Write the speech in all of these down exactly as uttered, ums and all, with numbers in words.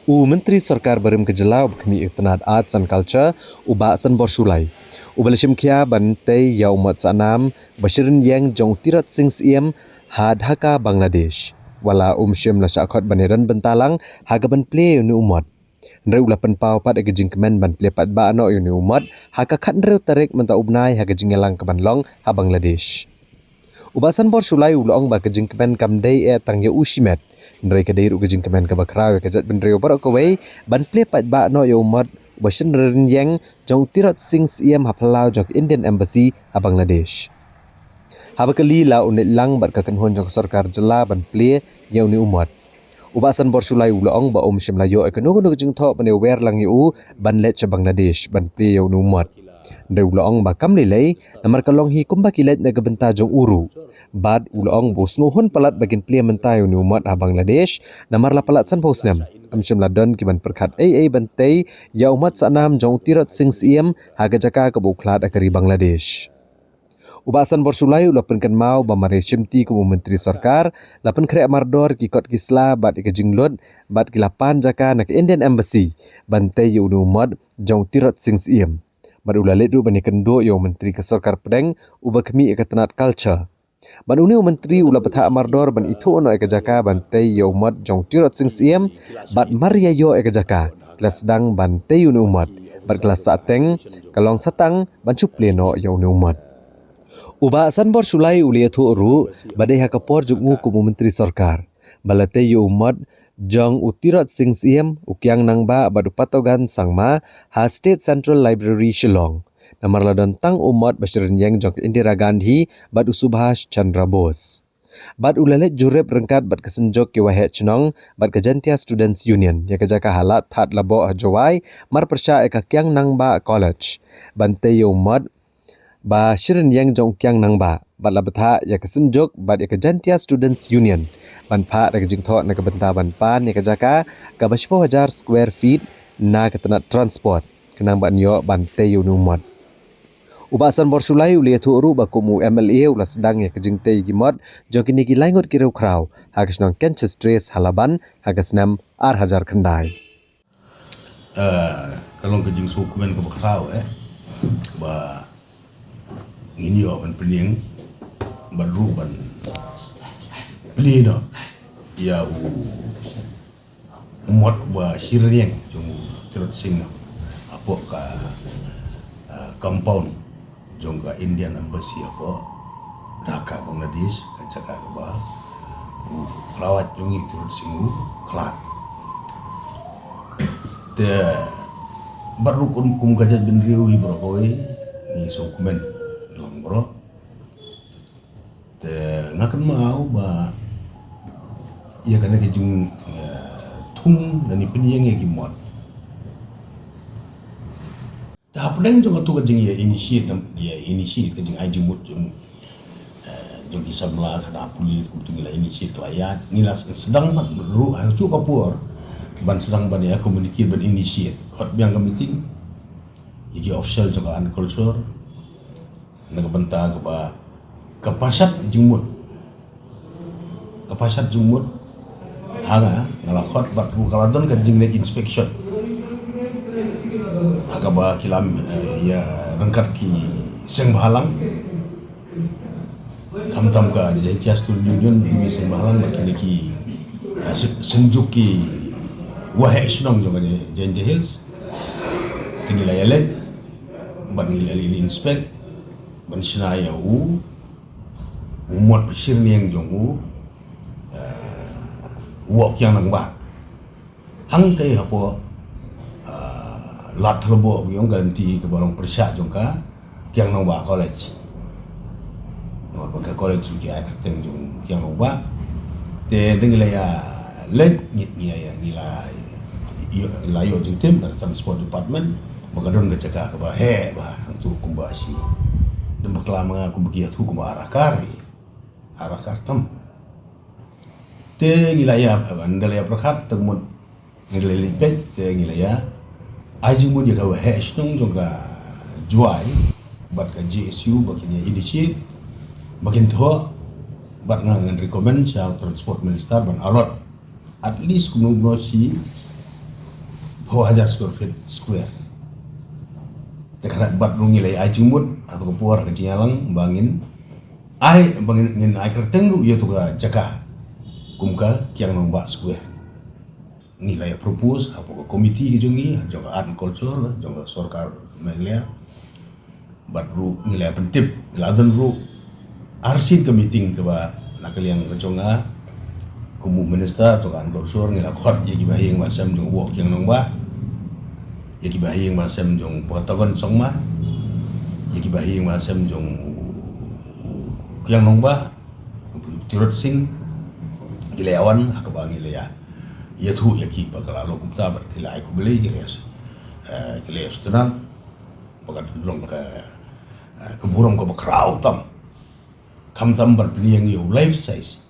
U Myntri Sorkar barim ka jylla uba khmih ïa ka tnat Arts and Culture, u Bah Sanbor Shullai, uba la shim khia ban tei ïa u mot sahnam ba shirin ïeng jong u Tirot Sing Syiem ha Dhaka, Bangladesh. Wat la um shym la shah khot ban ïadon bynta lang ha kaban plie ïa une u mot, hynrei u la pynpaw pat ïa ka jingkmen ban plie paidbah noh ïa une u mot ha ka khathynriew tarik mynta u bnai ha ka jingïalang kaban long ha Bangladesh. U Bah Sanbor Shullai u la ong ba ka jingkmen kam dei eh tang ïa u shimet, hynrei ka dei ruh ka jingkmen kaba khraw ïa ka jaitbynriew baroh kawei ban plie paidbah noh ïa u mot uba shirin ïeng jong u Tirot Sing Syiem ha phyllaw jong ka Indian Embassy ha Bangladesh. Haba kylli, la u leit lang bad ka kynhun jong ka sorkar jylla ban plie ïa une u mot, u Bah Sanbor Shullai u la ong ba um shym la ïoh ïa kano kano ka jingthoh ban ïawer lang ïa u ban leit sha Bangladesh ban plie ïa une u mot. Hynrei u la ong ba kam lei lei, namar ka long hi kumba ki leit na ka bynta jong u ruh. Bad u la ong ba u sngewhun palat ba kin plie mynta ïa une u mot ha Bangladesh, namar la palat sanphew snem ym shym la don ki ban pyrkhat ei ei ban tei ïa u mot sahnam jong u Tirot Sing Syiem ha ka jaka kaba u khlad ha ka ri Bangladesh. U Bah Sanbor Shullai u la pynkynmaw ba mar ïa shimti kum u Myntri Sorkar, la pynkhreh mardor ki kot ki sla bad ïa ka jinglut, bad ki la pan jaka na ka Indian Embassy ban tei ïa une u mot jong u Tirot Sing Syiem. Bad u la leit ruh ban ïakynduh ïa u Myntri ka Sorkar Pdeng uba khmih ïa ka tnat Culture. Bad une u Myntri u la bthah mardor ban ithuh noh ïa ka jaka ban tei ïa u mot jong u Tirot Sing Syiem, bad mar ïa ïoh ïa ka jaka, ki la sdang ban tei ïa une u mot, bad ki la sahteng, ka long sa tang ban shu plie noh ïa une u mot. U Bah Sanbor Shullai u la ïathuh ruh ba dei ha ka por jong u kum u Myntri Sorkar ba la tei ïa u mot jong u Tirot Sing Syiem, u Kiang Nangbah bad u Patogan Sangma ha State Central Library, Shillong, namar la don tang u mot ba shirin ïeng jong ka Indira Gandhi bad u Subhash Chandra Bose. Bad u la leit jurip ryngkat bad ka Synjuk ki Waheh Chnong bad ka Jaintia Students Union ïa ka jaka ha Lad Thadlaboh ha Jowai, mar pyrshah ïa ka Kiang Nangbah College ban tei ïa u mot ba shirin ïeng jong u Kiang Nangbah, bad la bthah ïa ka Synjuk bad ïa ka Jaintia Students Union ban phah da ka jingthoh na ka bynta ban pan ïa ka jaka kaba shiphew hajar square feet na ka tnat Transport, khnang ban ïoh ban tei ïa une u mot. U Bah Sanbor Shullai u la ïathuh ruh ba kum u M L A u la sdang ïa ka jingtei ïa ki mot jong kine ki lai ngut ki riewkhraw ha ka shnong Kenches Trace ha Laban ha ka snem ar hajar khyndai. Eh, ka long ka jingsngewkmen kaba khraw, eh, ba ngin ïoh ban pynïeng bad ruh ban plie noh ïa u mot ba shirin ïeng jong u Tirot Sing hapoh ka, eh, compound jong ka Indian Embassy hapoh Dhaka, Bangladesh, ka jaka kaba u khlawait jong ngi u Tirot Sing u khlad. Te bad ruh kum, kum ka jaitbynriew hi baroh kawei ngi sngewkmen lang baroh. Te nga kynmaw ba ïa kane ka jing, eh, thung lane pynïeng ïa ki mot, te hapdeng jong katu ka jingïa initiate, ïa initiate ka jingai jingmut jong, eh, jong ki samla, ka da pule, kumtu ngi la initiate, ka la ïaid, ngi la sdang ban ruh ha kajuh ka por ban sdang ban ïa communicate, ban initiate. Khot biang ka meeting ïa ki official jong ka Armed Culture na ka bynta kaba ka pashat jingmut, ka pashat jingmut ha nga, nga la khot bad ruh ka la don ka jingleit inspection ha kaba ki la, eh, ïa ryngkat ki seng bhalang, khamtam ka Jaintia Student Union, ki seng bhalang bad kine ki, eh, syn-, synjuk ki waheh shnong jong ka Jaintia Hills. Te ngi la ïaleit bad ngi la ïaleit inspect ban shna ïa u, u mot ba shirin ïeng jong u, eh, u Kiang Nangbah. Hangtei hapoh, eh, Lad Thadlaboh, ba ong ka lynti kaba long pyrshah jong ka Kiang Nangbah College. Namar ba ka college ruh ki ai kyrteng jong Kiang Nangbah. Te ngi la ïaleit, ngi, ngi la, ïoh, la ïoh jingtim na ka Transport Department ba ka don ka jaka kaba heh bha hangtu, kumba shi, dang bakla ma nga, kumba ki ïathuh kumba ar akar, ar akar tam. Te ngi la ïa, ynda la ïa pyrkhat, te mut ngi la leit peit, te ngi la ïa ai jingmut ïa ka waheh shnong jong ka Jowai bad ka J S U ba kin ïa initiate, ba kin thoh, bad nga ngan recommend sha u Transport Minister ban allot at least kumno kumno shi Phew hajar square feet square. Te kane bad ruh ngi la ai jingmut ha kato ka por ha ka jingïalang ba ngin ai, ba ngin, ngin ai kyrteng ruh ïa kato ka jaka kum ka Kiang Nangbah Square. Ngi la ïa propose hapoh ka committee ka jong ngi, jong ka Art and Culture, jong ka sorkar Meghalaya. Bad ruh ngi la pyntip, ngi la don ruh arsien ka meeting kaba na ka liang ka jong nga kum u minister to ka Art and Culture, ngi la khot ïa kiba ha ïing ba sem jong u Kiang Nangbah, ïa kiba ha ïing ba sem jong u Patagon Sangma, ïa kiba ha ïing ba sem jong u Kiang Nangbah, u Tirot Sing, ngi la ïa wan ha kaba ngi la ïa ïathuh ïa ki ba ka la long kumta bad ki la ai khublei, ki la ïa, eh, ki la ïa sdang. Ba ka long ka, eh, ka burom kaba khraw tam. Khamtam ban pynïeng ïa u life size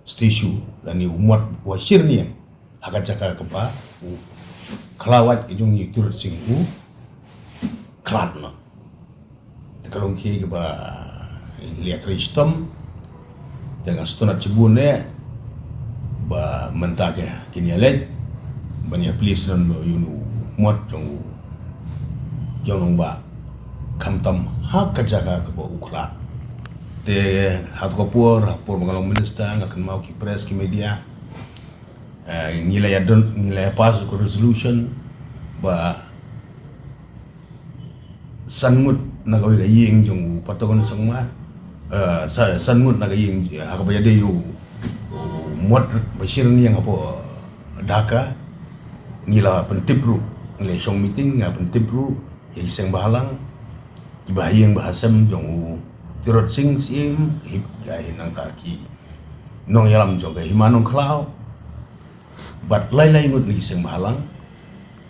statue lane u mot ba shyrniang ha ka jaka kaba u khlawait ka jong u Tirot Sing u khlad noh. Te ka long kaei kaba ngi la trei shitom. Te nga sngewtynnat shibun eh ba mynta ka kin ïaleit ban ïa plie sdang ïa une u mot jong u Kiang Nangbah, khamtam ha ka jaka kaba u khlad. Te ha kato ka por, ha ka por ba nga long minister, nga kynmaw ki press, ki media, eh, ngi la ïa don, ngi la ïa pass ka resolution ba san ngut na kawei ka ïing jong u Patagon Sangma, eh, sa-, san ngut na ka ïing, eh, ha kaba ïadei u, u mot ba shyrniang hapoh Dhaka, ngi la pyntip ruh, ngi la shong meeting, ngi la pyntip ruh ïa ki seng bhalang, kiba ha ïing ba ha sem jong u Tirot Sing Syiem, hi, ka hi nangta ki nongïalam jong ka Hima Nongkhlaw, bad lai lai ngut na ki seng bhalang,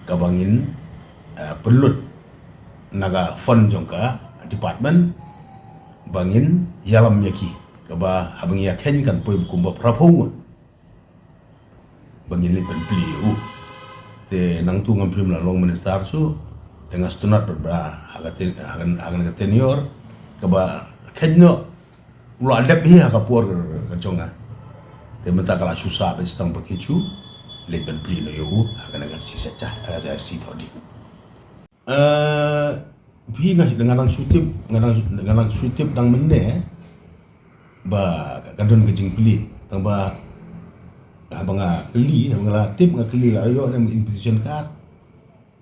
kaba ngin, eh, pynlut na ka fund jong ka department, ba ngin ïalam ïa ki, kaba haba ngi ïa kheiñ kan poi kumba phra phew ngut. Ba ngin leit ban plie ïa u. Te nangtu ngam plie, la long minister shuh, te nga sngewtynnat bad ba ha ka ten-, ha ka, ha ka tenure kaba kheiñ noh u la dep hi ha ka por ka jong nga. Te mynta ka la shu sah ba sdang ba kin shu leit ban plie noh ïa u ha kane ka sngi Saitjaiñ, ha ka sngi Thohdieng. Eh, phi, nga, nga dang shu tip, nga dang, nga dang shu tip dang mynne ba ka, ka don ka jingplie. Tang ba haba nga kylli, haba nga la tip, nga kylli la ïoh ne invitation card.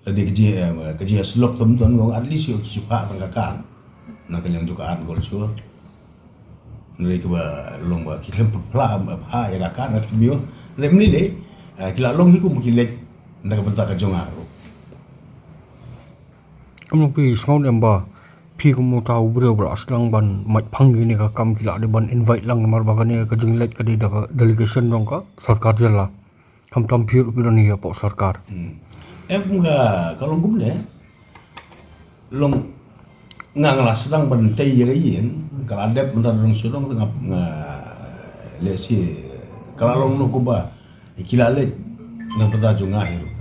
Lada ka jing, eh, ka jingïasyllok tam don, at least ïoh ki shiphang tang ka card na ka liang jong ka Art and Culture. Hynrei kaba long ba ki khlem pynphla, pha ïa ka card na ki mio. Hynrei mynne dei, eh, ki la long hi kum ki leit na ka bynta ka jong nga ruh. Em, phi sngew ne em ba phi kum uta u briew ba la sdang ban mait phang ïa kane ka kam, ki la dei ban invite lang, namar ba kane ka jingleit ka dei da ka delegation jong ka sorkar jylla. Khamtam phi ruh phi don hi hapoh sorkar. Hmm. Em, kum ka, ka long kumne. Long nga, nga la sdang ban tei ïa ka ïing, ka la dep mynta da dong shu dong, nga, nga lehse ka la long noh kumba ki la leit na ka bynta jong nga hi ruh.